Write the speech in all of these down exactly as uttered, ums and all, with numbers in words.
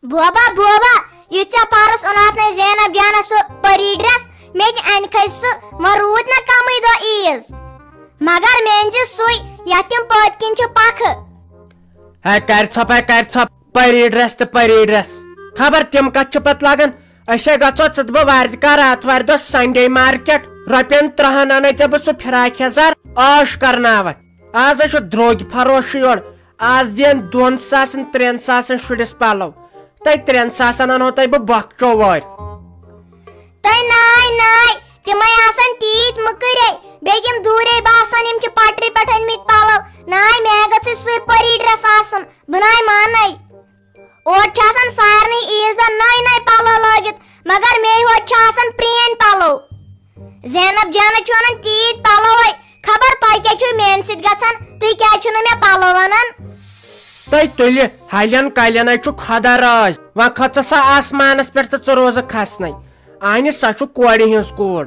بوبا، بوبا، یہِ ژےٚ پرُس اوٚناتھ نَے زینب جانس سُہ پری ڈریس، مےٚ تہِ اَنہِ کھٔتۍ سُہ، وۄنۍ روٗد نہ کمٕے دۄہ عیٖز۔ مگر مےٚ أنۍ زِ سُے، یتھ تِم پٔتۍ کِنۍ چھِ پکھٕ۔ ہے کر ژھۄپ، ہے کر ژھۄپ، پری ڈریس تہٕ پری ڈریس۔ خبر تِم کتھ چھِ پتہٕ لگان۔ أسۍ ہے گژھو ژٕ تہٕ بہٕ وارِ کار آتھوارِ دۄہ سنڈے مارکیٹ، رۄپین ترٕہن انَے ژےٚ بہٕ سُہ فراک یزار عٲش کرناوتھ۔ آز ہے چھُ درٛوگۍ فروشٕے یورٕ۔ آز دِین دۄن ساسن، ترٛٮ۪ن ساسن شُرِس پلو۔ تۄہہِ ترٛٮ۪ن ساسن انہو تۄہہِ بہٕ بۄکھٕ چووارِ۔ تۄہہِ ناے ناے، تِمے آسن تیٖتۍ مٔکٕرۍ۔ بیٚیہِ یِم دوٗرے باسان، یِم چھِ پٹرِ پٮ۪ٹھ أنۍ مٕتۍ پلو۔ ناے، مےٚ گژھِ سُے پری ڈریس آسُن، بہٕ ناے مانے۔ اورٕ چھِ آسان سارنٕے عیٖز دۄہ نٔے نٔے پلو لٲگِتھ، مگر مے ہوت چھِ آسان پرٛٲنۍ پلو۔ زینب جانہ چھِ وَنان تیٖتۍ پلو ہے، خبر تۄہہِ کیٛاہ چھُو میٛانہِ سۭتۍ گژھان، تُہۍ کیٛازِ چھِو نہٕ مےٚ پلو اَنان؟ تۄہہِ تُلہِ ہلٮ۪ن کلٮ۪ن ہے چھُ خۄدا رٲضۍ، وۄنۍ کھٔژ سا آسمانس پٮ۪ٹھ تہٕ ژٕ روزکھ کھسنَے۔ اہنہِ سۄ چھُ کورِ ہٕنٛز کوٗر،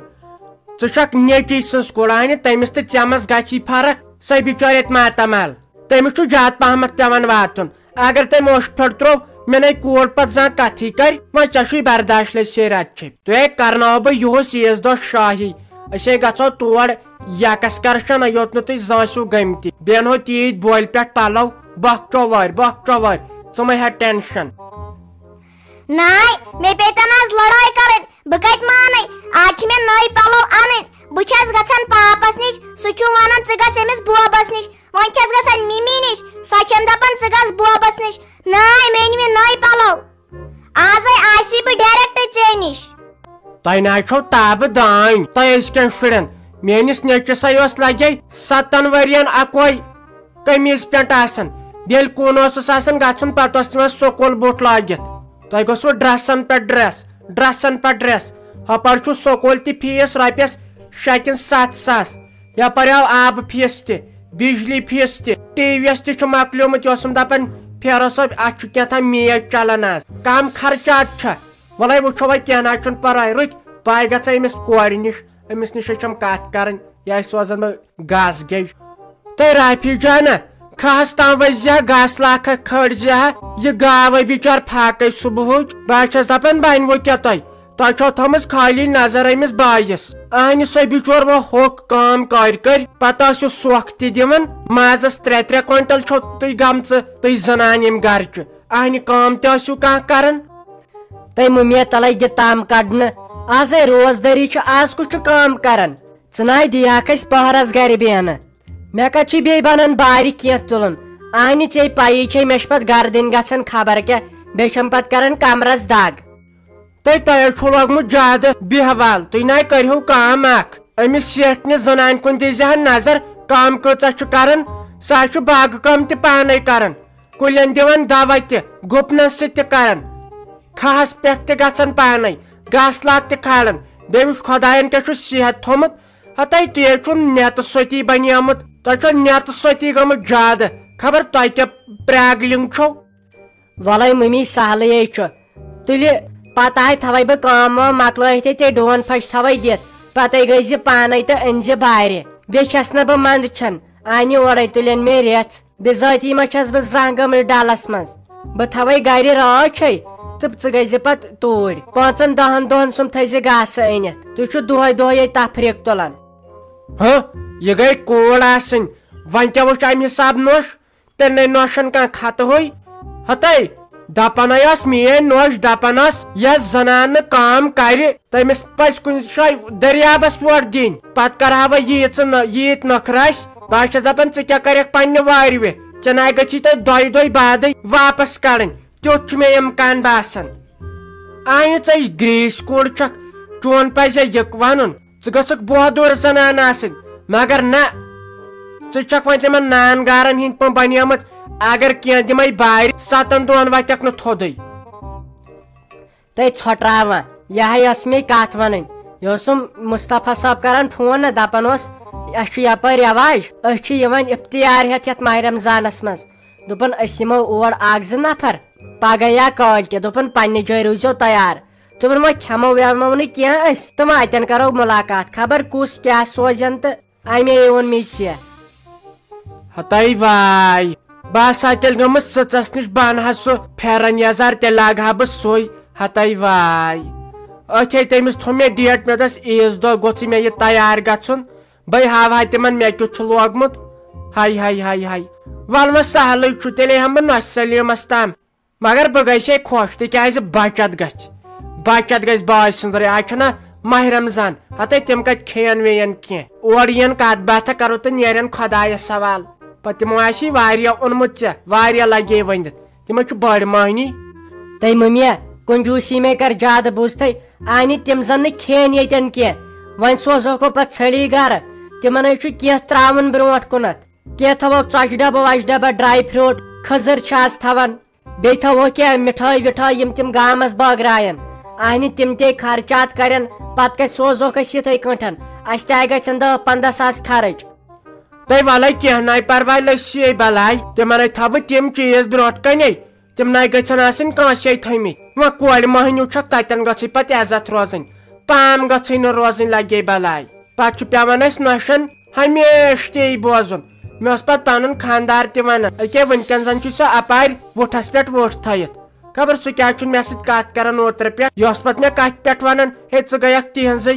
ژٕ چھکھ نیٚچی سٕنٛز کوٗر، اہنہِ تٔمِس تہٕ ژےٚ منٛز گژھی فرق، سۄے بِچٲرۍ اَتہِ ماتامال۔ تٔمِس چھُ زیادٕ پہمتھ پٮ۪وان واتُن۔ اگر تٔمۍ اوٚش پھیوٚر ترٛوو، مےٚ نے کوٗر پتہٕ زانٛہہ کتھٕے کرِ، وۄنۍ ژےٚ چھُے برداش لے سیرِ اَتہِ چھے۔ تۄہے کرناوو بہٕ یُہُس عیٖز دۄہ شاہی۔ أسۍ ہے گژھو تور یکس کرشن، یوٚت نہٕ تُہۍ زانٛہہ ٲسِو گٔمتی۔ بیٚیہِ انہو تیٖتۍ بولہِ پٮ۪ٹھ پلو، بۄکھ چووارِ، بۄکھ چووارِ، ژٕ مہ ہےٚ ٹینشن۔ ناے، مےٚ پیٚیہِ تن آز لڑٲے کرٕنۍ، بہٕ کتہِ مانے؟ آز چھِ مےٚ نٔے پلو انٕنۍ۔ بہٕ چھَس گژھان پاپس نِش، سُہ چھُ وَنان، "ژٕ گژھ أمِس بوبس نِش۔" وۄنۍ چھَس گژھان مِمی نِش، سۄ چھَم دَپان، "ژٕ گژھ بوبس نِش۔" ناے، مےٚ أنۍ مےٚ نٔے پلو۔ آزے آسی بہٕ ڈایریکٹ ژےٚ نِش۔ تۄہہِ نہ حظ چھو تابہٕ دٲنۍ، تۄہہِ أزکٮ۪ن شُرٮ۪ن۔ میٲنِس نیٚچوِس ہے اوس لگے ستن ؤرین اکوے قمیٖض پینٹ آسان۔ بیٚیہِ ییٚلہِ کُن اوسُس آسان گژھُن، پتہٕ اوس تِمن سکوٗل بوٗٹھ لٲگِتھ۔ تۄہہِ گوٚژھوٕ ڈریسن پٮ۪ٹھ ڈریس، ڈریسن پٮ۪ٹھ ڈریس۔ ہۄپٲرۍ چھُ سکوٗل تہِ فیٖس رۄپیس شےٚ کِنہٕ ستھ ساس۔ یپٲرۍ آو آبہٕ فیٖس تہِ، بجلی فیٖس تہِ، ٹی وی یس تہِ چھُ مۄکلیومُت۔ یہِ اوسُم دپان، "پھیرو صٲب، اتھ چھُ کینٛہہ تام میچ چلان آز، کم خرچات چھا؟" وۄلے وٕچھو وۄنۍ، کینٛہہ نہ چھُنہٕ پرواے، رُکۍ، بہٕ گژھٕ أمِس کورِ نِش، أمِس نِش چھم کتھ کرٕنۍ، یہِ آسہِ سوزان بہٕ گاسہٕ گیٚج۔ تہٕ رافی جانہ، کھہس تام ؤسۍ زِ ہا، گاسہٕ لاکھہ کھٲلۍ زِ ہا، یہِ گاو ہے بِچار فاقے صبحٕچ۔ بہٕ ہا چھس دپان، بنہِ وۄنۍ کیٛاہ تۄہہِ؟ تۄہہِ چھو تھٲومٕژ خٲلی نظر أمِس بایِس۔ اہنہِ سۄ بِچور وۄنۍ ہوٚکھ کٲم کارِ کٔرۍ، پتہٕ ٲسِو سۄکھ تہِ دِوان، مازس ترٛےٚ ترٛےٚ کوینٹل چھو تُہۍ گٔمژٕ، تُہۍ زنان ییٚمہِ گرچہِ۔ اہنہِ کٲم تہِ ٲسِو کانٛہہ کران۔ تٔمۍ مُمے تلے گہِ تام کڑنہٕ۔ آزے روزدٲری چھِ، آز کُس چھُ کٲم کران؟ ژٕ ناے دِیہکھ اَسہِ پٔہرس گرِ بیہنہٕ۔ مےٚ کتہِ چھُے بیٚیہِ بنان بارِ کینٛہہ تُلُن؟ اہنہِ ژےٚ پَیی چھے، مےٚ چھِ پتہٕ گردٕنۍ گژھان خبر کیٛاہ، بیٚیہِ چھَم پتہٕ کران کمرس دگ۔ تہٕ تۄہہِ چھُو لوگمُت زیادٕ بیہوال، تُہۍ ناے کٔرِو کٲم اکھ۔ أمِس سیٹھنہِ زنانہِ کُن دیٖزِ ہا نظر، کٲم کۭژاہ چھُ کران، سۄ حظ چھُ باغہٕ کٲم تہِ پانے کران۔ کُلٮ۪ن دِوان دوا تہِ، گُپنن سۭتۍ تہِ کران، کھہس پٮ۪ٹھ تہِ گژھان پانے، گاسہٕ لات تہِ کھالان۔ بیٚیہِ وٕچھ خۄداین کیٛاہ چھُ صحت تھوٚمُت۔ ہتے تُہۍ ہے چھُو نٮ۪تہٕ سۄتی بنیومُت، تۄہہِ چھو نٮ۪تہٕ سۄتی گٔمٕژ زیادٕ۔ خبر تۄہہِ کیٛاہ پرٛاگلِنٛگ چھو۔ وَلَے مٔمی، سہلٕے ہے چھُ۔ تُلہِ پتہٕ آے تھاوَے بہٕ کٲم وٲم مۄکلٲیِتھ تہٕ ڈوٗن پھٔچ تھاوَے دِتھ۔ پَتَے گٔے زِ پانَے تہٕ أنۍ زِ بارِ۔ بیٚیہِ چھَس نہٕ بہٕ منٛدٕ چھَن۔ اَنہِ اورَے تُلٮ۪ن مےٚ رٮ۪ژھ۔ بِذٲتی ما چھَس بہٕ زانٛہہ گٔمٕژ ڈَلَس منٛز؟ بہٕ تھاوَے گَرِ رٲچھَے تہٕ ژٕ گٔے زِ پَتہٕ توٗرۍ۔ پانٛژَن دَہَن دۄہَن سُم تھٲے زِ گاسہٕ أنِتھ۔ تُہۍ چھِو دۄہَے دۄہَے ییٚتہِ تفریٖق تُلان۔ ہہ، یہِ گٔے کوٗر آسٕنۍ۔ وۄنۍ کیٛاہ وٕچھ اَمہِ حساب نوٚش؟ تیٚلہِ نوٚشن کانٛہہ خطہٕ ہوے؟ ہتے، دپان ہے ٲس میٲنۍ نوٚش، دپان ٲس، یۄس زنانہٕ کٲم کرِ، تٔمِس پزِ کُنہِ جایہِ دٔریابس وۄٹھ دِنۍ۔ پتہٕ کرہاوے ییٖژٕ نہ-، ییٖتۍ نخرٕ اسہِ۔ بہٕ ہا چھَس دپان، ژٕ کیٛاہ کرکھ پننہِ وارِ وِ؟ ژےٚ ناے گژھی تۄہہِ دۄیہِ دۄہہِ بعدٕے واپس کڑٕنۍ۔ تیُتھ چھُ مےٚ امکان باسان۔ آنہِ ژےٚ گریٖسۍ کوٗر چھکھ، چون پزے یہِ ونُن۔ ژٕ گٔژھکھ بۄہدُر زنان آسٕنۍ، مگر نہ، ژٕ چھکھ وۄنۍ تِمن نان گارن ہٕنٛدۍ پٲٹھۍ بنیمٕژ۔ اگر کینٛہہ دِمے بارِ، ستن دۄہن وتھکھ نہٕ تھوٚدُے۔ تٔتۍ ژھۄٹراوان۔ یہِ ہا ٲس مےٚ کتھ ونٕنۍ۔ یہِ اوسُم مصطفیٰ صٲب کران فون نہ، دپان اوس، "اسہِ چھُ یپٲرۍ رٮ۪واج، أسۍ چھِ یِوان افطار ہٮ۪تھ یتھ ماہِ رمضانس منٛز۔" دوٚپُن، "أسۍ یِمو اور اکھ زٕ نفر، پگاہ یا کٲلۍ کٮ۪تھ۔" دوٚپُن، "پننہِ جایہِ روٗززیو تیار۔" دوٚپُن، "وۄنۍ کھٮ۪مو وٮ۪مو نہٕ کینٛہہ أسۍ، تہٕ وۄنۍ اتٮ۪ن کرو مُلاقات، خبر کُس کیٛاہ سوزن تہٕ اَمے اوٚن مےٚ ژےٚ۔" ہتاے واے، بہٕ ہسا تیٚلہِ گٔمٕژ سٕژس نِش، بہٕ انہٕ ہا سُہ پھٮ۪رن یزار، تیٚلہِ لاگہٕ ہا بہٕ سُے۔ ہتے واے، أتھے تٔمِس تھوٚو مےٚ ڈیٹ، مےٚ دوٚپس عیٖذ دۄہ گوٚژھُے مےٚ یہِ تیار گژھُن، بہٕ ہاوہا تِمن مےٚ کیُتھ چھُ لوگمُت۔ ہاے ہاے ہاے ہاے، ولہٕ وۄنۍ سہلٕے چھُ، تیٚلے ہٮ۪مہٕ بہٕ نۄشہِ سلیمس تام۔ مگر بہٕ گٔیسے خۄش، تِکیازِ بچت گژھِ، بچت گژھِ باے سٕنٛزرے۔ آز چھُنہ ماہِ رمضان، ہتے تِم کتہِ کھیٚین ویٚین کینٛہہ، اورٕ یِن کتھ باتھا کرو تہٕ نیرن خۄدایس حوال۔ پتہٕ تِمو آسہِ واریاہ اوٚنمُت ژےٚ، واریاہ لگے ؤنِتھ، تِمے چھُ بٔڑ مٔہنی۔ تٔمۍ مٔمیا، کنجوٗسی مے کر زیادٕ، بوٗزتھٕے؟ آنہِ تِم زن نہٕ کھیٚن ییٚتٮ۪ن کینٛہہ، وۄنۍ سوزہوکھو پتہٕ ژھٔلی گرٕ۔ تِمن ہے چھُ کینٛہہ تراوُن برونٛٹھ کُنتھ، کینٛہہ تھاوہوکھ ژۄچہِ ڈبہٕ وۄچہِ ڈبہٕ، ڈراے فروٹ، کھٔزٕر چھِ آز تھاوان، بیٚیہِ تھاوہوکھ کینٛہہ مِٹھٲے وِٹھٲے، یِم تِم گامس بٲگراین۔ آنہِ تِم تے خرچات کرن، پتہٕ کتہِ سوزہوکھ أسۍ یِتھے کٲٹھۍ؟ اسہِ تہِ آے گژھن دہ پنٛداہ ساس خرٕچ۔ تہٕ وَلَے کینٛہہ نَے پَرواے، لٔسی ہے بَلاے، تِمَن ہے تھاوٕ بہٕ تِم چیٖز برونٛٹھ کَنے، تِم نَے گژھن آسٕنۍ کٲنٛسے تھٲمٕتۍ۔ وۄنۍ کورِ مۄہنیوٗ چھَکھ، تَتٮ۪ن گٔژھٕے پَتہٕ عزت روزٕنۍ، پام گٔژھٕے نہٕ روزٕنۍ، لَگے بَلاے۔ پَتہٕ چھُ پٮ۪وان اَسہِ نۄشَن ہمیشہِ تی بوزُن۔ مےٚ اوس پَتہٕ پَنُن خانٛدار تہِ وَنان، أکیٛاہ وٕنۍکٮ۪ن زَن چھُ سُہ اَپارِ وُٹھَس پٮ۪ٹھ وُٹھ تھٲیِتھ۔ خبر سُہ کیٛاہ چھُنہٕ مےٚ سۭتۍ کَتھ کَران اوترٕ پٮ۪ٹھ، یہِ اوس پَتہٕ مےٚ کَتھِ پٮ۪ٹھ وَنان، ہے، ژٕ گٔیَکھ تِہِنٛزٕے۔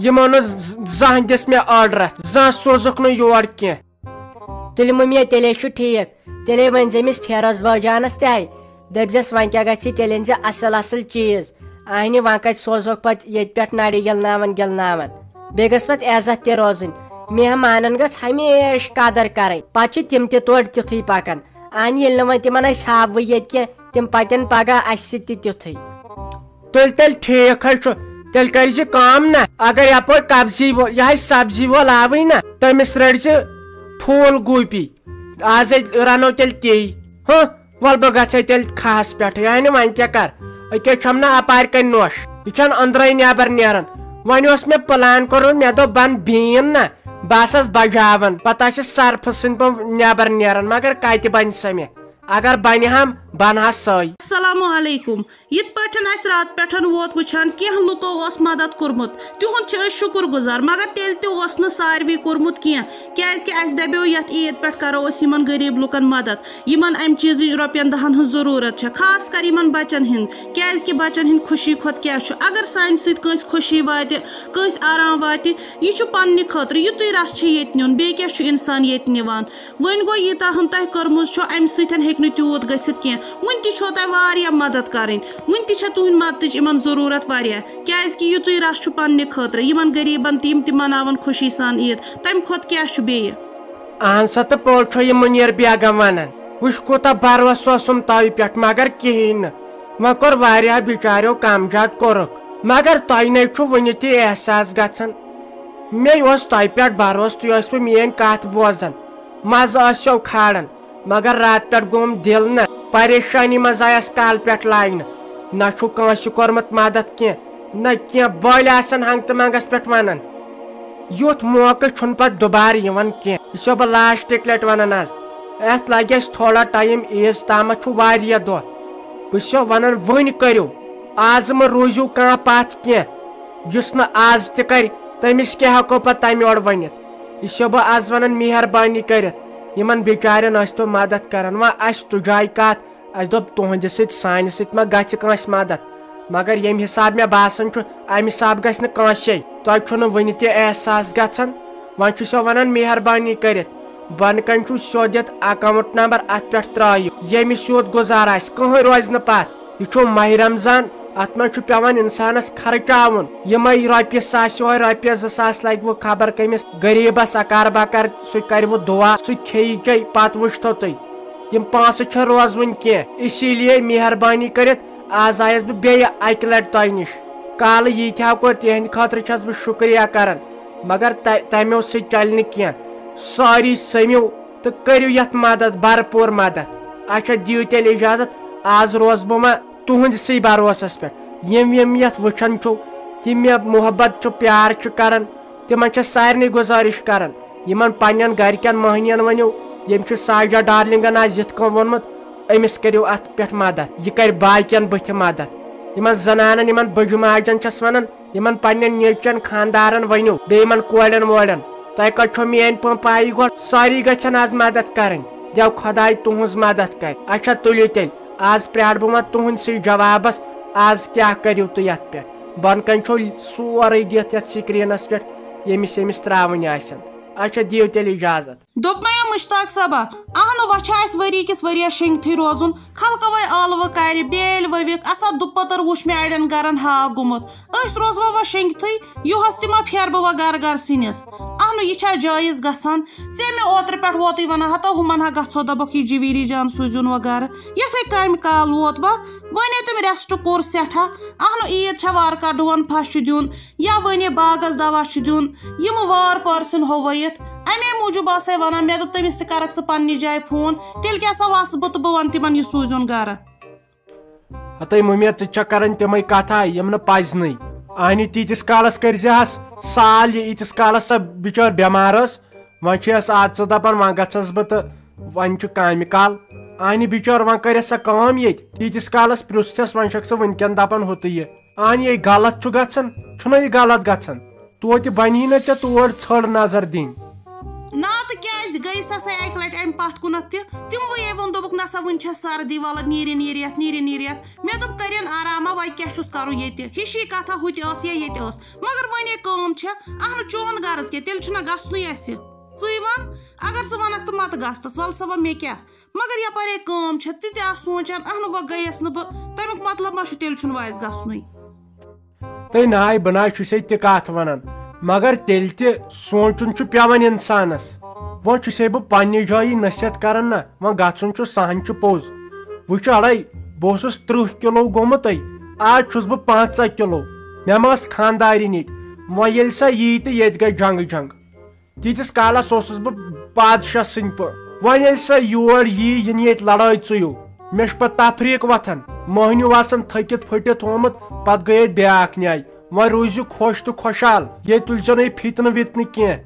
یِمو نہٕ ز-، زانٛہہ دِژ مےٚ آرڈرَس، زانٛہہ سوزُکھ نہٕ یور کینٛہہ۔ تُلہِ مُمیا، تیٚلے چھُ ٹھیٖک، تیٚلے ؤنۍ زِ أمِس فیروز بٲجانَس تہِ آے، دٔپۍ زٮ۪س، وۄنۍ کیٛاہ گژھِ، تیٚلہِ أنۍ زِ اَصٕل اَصٕل چیٖز۔ اَہنہِ، وۄنۍ کَتہِ سوزہوکھ پَتہٕ ییٚتہِ پٮ۪ٹھ نَرِ گِلناوان گِلناوان؟ بیٚیہِ گٔژھ پَتہٕ عزت تہِ روزٕنۍ، مہمانَن گٔژھ ہمیشہِ قدٕر کَرٕنۍ، پَتہٕ چھِ تِم تہِ تورٕ تیُتھُے پَکان۔ اَہنہِ، ییٚلہِ نہٕ وۄنۍ تِمَن أسۍ ہاووٕے ییٚتہِ کینٛہہ، تِم پَکن پَگاہ اَسہِ سۭتۍ تہِ تیُتھُے۔ تیٚلہِ، تیٚلہِ ٹھیٖک حظ چھُ۔ تیٚلہِ کٔرۍ زِ کٲم نا، اگر یپٲرۍ قبضی وول، یہِ حظ سبزی وول آوٕے نا، تٔمِس رٔٹۍ زِ پھوٗل گوٗپی۔ آزے رنو تیٚلہِ تی۔ ہہ، وَلہٕ بہٕ گژھے تیٚلہِ کھہَس پٮ۪ٹھٕے۔ یعنی وۄنۍ کیٛاہ کر؟ أکے چھَم نا اپارِ کَنۍ نۄش۔ یہِ چھَنہٕ أنٛدرَے نٮ۪بر نیران۔ وۄنۍ اوس مےٚ پلان کوٚرمُت، مےٚ دوٚپ بہٕ اَنہٕ بیٖن نا، بہٕ آسَس بجاوان۔ پتہٕ آسہِ سرپھٕ سٕنٛدۍ پٲٹھۍ نٮ۪بر نیران، مگر کتہِ بنہِ سۄ مےٚ؟ اگر بنہِ ہم، بنہٕ ہا سۄے۔ السلام علیکم۔ یِتھ پٲٹھۍ اَسہِ راتہٕ پٮ۪ٹھ ووت وٕچھان، کینٛہہ لُکو اوس مدد کوٚرمُت، تِہُنٛد چھِ أسۍ شُکُر گُزار، مگر تیٚلہِ تہِ اوس نہٕ ساروی کوٚرمُت کینٛہہ، کیٛازِکہِ اَسہِ دَپیو یَتھ عیٖد پٮ۪ٹھ کَرو أسۍ یِمَن غریٖب لُکَن مدد، یِمَن اَمہِ چیٖزٕچ رۄپیَن دَہَن ہٕنٛز ضروٗرت چھےٚ، خاص کر یِمَن بَچَن ہِنٛد، کیٛازِکہِ بَچَن ہِنٛدِ خوشی کھۄتہٕ کیٛاہ چھُ؟ اگر سانہِ سۭتۍ کٲنٛسہِ خوشی واتہِ، کٲنٛسہِ آرام واتہِ، یہِ چھُ پنٛنہِ خٲطرٕ، یُتُے رَس چھےٚ ییٚتہِ نیُن، بیٚیہِ کیٛاہ چھُ اِنسان ییٚتہِ نِوان؟ وۄنۍ گوٚو، ییٖتاہ ہن تۄہہِ کٔرمٕژ چھو، اَمہِ سۭتۍ ہن ہیٚکہِ نہٕ تیوٗت گٔژھِتھ کینٛہہ۔ وُنہِ تہِ چھو تۄہہِ واریاہ مدد کرٕنۍ، وُنہِ تہِ چھےٚ تُہنٛدِ مددٕچ یِمن ضروٗرت واریاہ، کیازِ کہِ یُتُے رس چھُ پننہِ خٲطرٕ، یِمن غریٖبن تہِ، یِم تہِ مناون خوشی سان عیٖد، تمہِ کھۄتہٕ کیٛاہ چھُ بیٚیہِ؟ اہن سا، تہٕ پوٚز چھو یہِ مُنیر بیگم ونان۔ وٕچھ، کوٗتاہ بھروسہٕ اوسُم تۄہہِ پٮ۪ٹھ، مگر کِہیٖنۍ نہٕ۔ وۄنۍ کوٚر واریاہ بِچاریو کم زیادٕ کوٚرُکھ، مگر تۄہہِ نے چھُ وُنہِ تہِ احساس گژھان۔ مےٚ اوس تۄہہِ پٮ۪ٹھ بھروسہٕ، تُہۍ ٲسوٕ میٲنۍ کتھ بوزان۔ مزٕ ٲسِو کھالان، مگر راتہٕ پٮ۪ٹھ گوٚوُم دِل نہ۔ پریشٲنی منٛز آیس کالہٕ پٮ۪ٹھ لاینہٕ۔ نہ چھُ کٲنٛسہِ کوٚرمُت مدد کینٛہہ، نہ کینٛہہ بٔلۍ آسن ہنٛگتہٕ منٛگس پٮ۪ٹھ ونان۔ یُتھ موقعہٕ چھُنہٕ پتہٕ دُبارٕ یِوان کینٛہہ۔ یہِ چھُسو بہٕ لاسٹٕکۍ لٹہِ ونان از۔ اتھ لگہِ اسہِ تھوڑا ٹایم، عیٖز تامتھ چھُ واریاہ دۄہ۔ بہٕ چھُسو ونان، وُنۍ کٔرِو، از مہٕ روٗزِو کانٛہہ پتھ کینٛہہ۔ یُس نہٕ از تہِ کرِ، تٔمِس کیٛاہ ہٮ۪کو پتہٕ تمہِ یورٕ ؤنِتھ؟ یہِ چھُسو بہٕ از ونان، مہربٲنی کٔرِتھ یِمن بِچارٮ۪ن ٲسۍتو مدد کران۔ وۄنۍ اسہِ تُجاے کتھ، اسہِ دوٚپ، تُہنٛدِ سۭتۍ، سانہِ سۭتۍ ما گژھِ کٲنٛسہِ مدد؟ مگر ییٚمہِ حساب مےٚ باسان چھُ، امہِ حساب گژھِ نہٕ کٲنٛسے۔ تۄہہِ چھُنہٕ وُنہِ تہِ احساس گژھان؟ وۄنۍ چھُسو ونان، مہربٲنی کٔرِتھ بۄنہٕ کنہِ چھُ سیوٚد یتھ اکاونٹ نمبر، اتھ پٮ۪ٹھ ترٲیِو، ییٚمِس یوت گُزار آسہِ، کٕہٕنۍ روزِ نہٕ پتھ۔ یہِ چھُ ماہِ رمضان، اتھ منٛز چھُ پٮ۪وان انسانس خرچاوُن۔ یِمے رۄپیہِ ساسہِ یِہوے رۄپیہِ زٕ ساس لگہِ وٕ خبر کٔمِس غریٖبس اکار بکار، سُہ کرِ وٕ دُعا، سُہ کھیٚیہِ چیٚیہِ، پتہٕ وٕچھتو تُہۍ۔ یِم پونٛسہٕ چھِ روزوٕنۍ کینٛہہ، اسی لیے مہربٲنی کٔرِتھ آز آیس بہٕ بیٚیہِ اکہِ لٹہِ تۄہہِ نِش۔ کالہٕ ییٖتہِ ہا کوٚر، تِہنٛدِ خٲطرٕ چھس بہٕ شُکریہ کران، مگر تہ-، تمیو سۭتۍ چلہِ نہٕ کینٛہہ۔ سٲری سٔمِو تہٕ کٔرِو یتھ مدد، بھرپوٗر مدد۔ اچھا، دِیِو تیٚلہِ اجازت، آز روزٕ بہٕ وۄنۍ تُہنٛدسٕے بھروسس پٮ۪ٹھ۔ یِم یِم یتھ وٕچھان چھِو، یِم مےٚ محبت چھُ، پیار چھُ کران، تِمن چھےٚ سارنٕے گُزٲرِش کران، یِمن پننٮ۪ن گرِکٮ۪ن مٔہنِین ؤنِو، ییٚمۍ چھُ ساجہ ڈارلنگن آز یِتھ کٔنۍ ووٚنمُت، أمِس کٔرِو اتھ پٮ۪ٹھ مدد، یہِ کرِ باقین بٕتھِ مدد۔ یِمن زنانن، یِمن بٕجہِ ماجن چھَس ونان، یِمن پننٮ۪ن نیٚچوٮ۪ن، خاندارن ؤنِو، بیٚیہِ یِمن کورٮ۪ن وورٮ۪ن، تۄہہِ کتہِ چھو میٲنۍ پٲٹھۍ پایی؟ گۄڈٕ سٲری گژھن آز مدد کرٕنۍ۔ دٮ۪و خۄداے تُہٕنٛز مدد کرِ۔ اچھا، تُلِو تیٚلہِ، آز پرٛارٕ بہٕ وۄنۍ تُہٕنٛدسٕے جوابس، آز کیٛاہ کٔرِو تُہۍ یتھ پٮ۪ٹھ؟ بۄنہٕ کنہِ چھو سورُے دِتھ یتھ سکرینس پٮ۪ٹھ، ییٚمِس ییٚمِس ترٛاوٕنۍ آسن۔ اچھا، دِیِو تیٚلہِ اجازت۔ دوٚپمَے مشتاق صٲبا، اہنُو وۄنۍ چھِ اَسہِ ؤری کِس ؤریَس شیٚنگتھٕے روزُن، خلقہٕ وَے ٲلوٕ کَرِ، بیٲلۍ ؤوِکھ، اَسا دُپٔتٕر وُچھ مےٚ اَڑٮ۪ن گَرَن ہاکھ گوٚمُت۔ أسۍ روزوا وۄنۍ شیٚنگتھٕے؟ یُہُس تہِ ما پھیرٕ بہٕ وۄنۍ گَرٕ گَرٕ سِنِس؟ اہنُو، یہِ چھا جٲیِز گژھان؟ ژےٚ مےٚ اوترٕ پٮ۪ٹھ ووتُے وَنان، ہتا ہُمَن ہا گژھو، دَپَکھ یہِ جِویٖری جان سوٗزِوُن وۄنۍ گَرٕ۔ یَتھَے کامہِ کال ووت وۄنۍ، وۄنۍ ہے تٔمۍ rest کوٚر سٮ۪ٹھاہ۔ اہنُو، عیٖد چھا وارٕ کارٕ ڈُوَن پھَش چھُ دیُن، یا وَنے باغس دوا چھُ دیُن، یِم وار پٲرسِن ہووٲیِتھ۔ اَمے موٗجوٗب آسَے وَنان، مےٚ دوٚپ تٔمِس تہِ کَرَکھ ژٕ پنٛنہِ جایہِ فون، تیٚلہِ کیٛاہ سا وَسہٕ بہٕ تہٕ بہٕ وَنہٕ تِمَن یہِ سوٗزیُن گَرٕ۔ ہَتَے مُمیر، ژٕ تہِ چھَکھ کَران تِمَے کَتھا، یِم نہٕ پَزنٕے۔ اَہنہِ تیٖتِس کالَس کٔرۍ زِ ہَس سال یہِ، ییٖتِس کالَس سۄ بِچٲر بٮ۪مار ٲس، وۄنۍ چھِ یَس آز ژٕ دَپان وۄنۍ گژھَس بہٕ تہٕ وۄنۍ چھُ کامہِ کال۔ اَہنہِ بِچٲر، وۄنۍ کَرِ سۄ کٲم ییٚتہِ، تیٖتِس کالَس پرٛژھ تھَس، وۄنۍ چھَکھ ژٕ وٕنۍکٮ۪ن دَپان ہُہ تہٕ یہِ۔ اہن، یہِ غلط چھُ گژھان، چھُنہ یہِ غلط گژھان؟ توتہِ بنی نہ ژےٚ تور ژھٔڑ نظر دِنۍ۔ نا تہٕ کیٛازِ؟ گٔیس ہسا اکہِ لٹہِ امہِ پتھ کُنتھ تہِ۔ تِموٕے ووٚن، دوٚپُکھ، نسا وُنہِ چھےٚ سردی، ولہٕ نیٖرِن نیٖرِتھ، نیٖرِن نیٖرِتھ۔ مےٚ دوٚپ، کٔرِن آرامہ، وۄنۍ کیٛاہ چھُس کرُن ییٚتہِ؟ ہِشی کتھا ہُتہِ ٲس یا ییٚتہِ ٲس، مگر وۄنۍ ہے کٲم چھےٚ۔ اہنہٕ، چون غرض کیٛاہ؟ تیٚلہِ چھُنہ گژھنُے اسہِ۔ ژٕے وَن، اگر ژٕ وَنکھ تہٕ مَتہٕ گژھ تَس، وَلہٕ سا وۄنۍ مےٚ کیٛاہ؟ مگر یَپٲرۍ ہے کٲم چھےٚ، تہِ تہِ آس سونٛچان، اہنہٕ وۄنۍ گٔیَس نہٕ بہٕ، تَمیُک مطلب ما چھُ تیٚلہِ چھُنہٕ وۄنۍ اَسہِ گژھنُے؟ تہٕ ناے بہٕ ناے چھُسے تہِ کَتھ وَنان، مگر تیٚلہِ تہِ سونٛچُن چھُ پٮ۪وان اِنسانَس۔ وۄنۍ چھُسے بہٕ پنٛنہِ جایہِ نصیحت کَران نہ، وۄنۍ گژھُن چھُ سہن چھُ پوٚز۔ وٕچھ اَڑَے، بہٕ اوسُس تٕرٛہ کِلوٗ گوٚمُت، آز چھُس بہٕ پنٛژاہ کِلوٗ۔ مےٚ ما ٲس خانٛدارِنۍ ییٚتہِ، وۄنۍ ییٚلہِ سۄ یی تہٕ ییٚتہِ گژھِ جنٛگہٕ جنٛگ۔ تیٖتِس کالس اوسُس بہٕ بادشاہ سٕنٛدۍ پٲٹھۍ۔ وۄنۍ ییٚلہِ سۄ یور یی، یہِ نِیہِ ییٚتہِ لڑٲے ژُیو۔ مےٚ چھُ پتہٕ تفریٖق وۄتھان۔ مٔہنیوٗ آسان تھٔکِتھ پھٔٹِتھ ہومُت، پتہٕ گٔے اَتہِ بیٛاکھ نیٛاے۔ وۄنۍ روٗزِو خۄش تہٕ خۄشحال۔ ییٚتہِ تُلۍزیو نہٕ یہِ فِتنہٕ وِتنہٕ کینٛہہ۔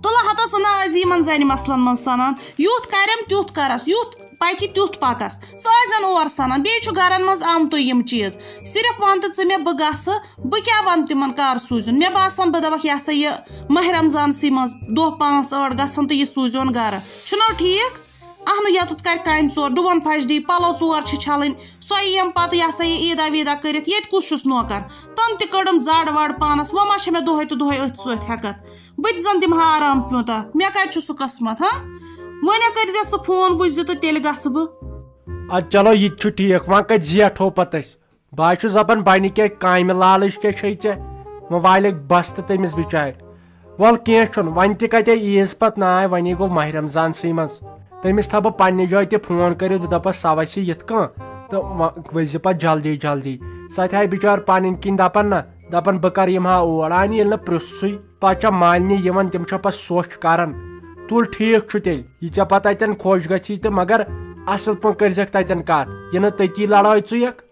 تُلہٕ ہتس نہ ٲسۍ یِمن زنہِ مسلن منٛز سنان۔ یُتھ کرٮ۪م، تیُتھ کرس، یُتھ پکہِ، تیُتھ پکس۔ ژٕ ٲسۍ زن اور سنان۔ بیٚیہِ چھُ گرن منٛز آمتُے یِم چیٖز۔ صرف ون تہٕ ژٕ مےٚ، بہٕ گژھٕ، بہٕ کیٛاہ وَنہٕ تِمَن کَر سوٗزِن؟ مےٚ باسان بہٕ دَپَکھ، یہِ ہسا یہِ ماہِ رمضانسٕے منٛز دۄہ پانٛژھ ٲٹھ گژھن تہٕ یہِ سوٗزِہون گَرٕ۔ چھُنہ ٹھیٖک؟ اہنُو، یَتُتھ کَرِ کامہِ ژور، ڈُوَن پھَش دی، پَلو ژور چھِ چھَلٕنۍ، سۄ یی یِم پَتہٕ یہِ ہسا یہِ عیٖدا ویٖدا کٔرِتھ، ییٚتہِ کُس چھُس نوکَر؟ تَن تہِ کٔڑٕم زَڈ وَڈ پانَس، وۄنۍ ما چھےٚ مےٚ دۄہَے تہٕ دۄہَے أتھۍ سۭتۍ ہٮ۪کَتھ؟ بہٕ تہِ زَن دِمہٕ ہا آرام پیوٗنٛتاہ، مےٚ کَتہِ چھُ سُہ قٕسمَت، ہا؟ وۄنۍ ہا کٔرۍزِ ژٕ فون، وٕچھزِ تہٕ تیٚلہِ گژھٕ بہٕ۔ اَدٕ چلو، یہِ تہِ چھُ ٹھیٖک، وۄنۍ کَتہِ زیٹھو پَتہٕ أسۍ؟ بہٕ ہا چھُس دَپان، بَنہِ کیٛاہ، کامہِ لالٕچ کیٛاہ چھے ژےٚ؟ وۄنۍ والٮ۪کھ بستہٕ تٔمِس بِچارِ۔ وَلہٕ کینٛہہ چھُنہٕ، وۄنۍ تہِ کَتہِ عیٖز پَتہٕ ناے، وۄنۍ گوٚو ماہِ رمضانسٕے منٛز۔ تٔمِس تھاوٕ بہٕ پنٛنہِ جایہِ تہِ فون کٔرِتھ، بہٕ دَپَس، سۄ وَسہِ یِتھ کٔنۍ تہٕ وۄنۍ ؤسۍ زِ پَتہٕ جلدی جلدی۔ سۄ تہِ ہاے بِچار پَنٕنۍ کِنۍ دَپان نہ، دَپان بہٕ کَرٕ یِمہٕ ہا اور، اَہنہِ ییٚلہِ نہٕ پرٛژھسٕے، پَتہٕ چھےٚ مالنہِ یِوان، تِم چھےٚ پَتہٕ سۄچھ کَران۔ تُل ٹھیٖک چھُ تیٚلہِ، یہِ ژےٚ پَتہٕ اَتٮ۪ن خۄش گژھی تہٕ مگر اَصٕل پٲٹھۍ کٔرۍزٮ۪کھ تَتٮ۪ن کَتھ، یہِ نہٕ تٔتی لڑٲے ژُیَکھ۔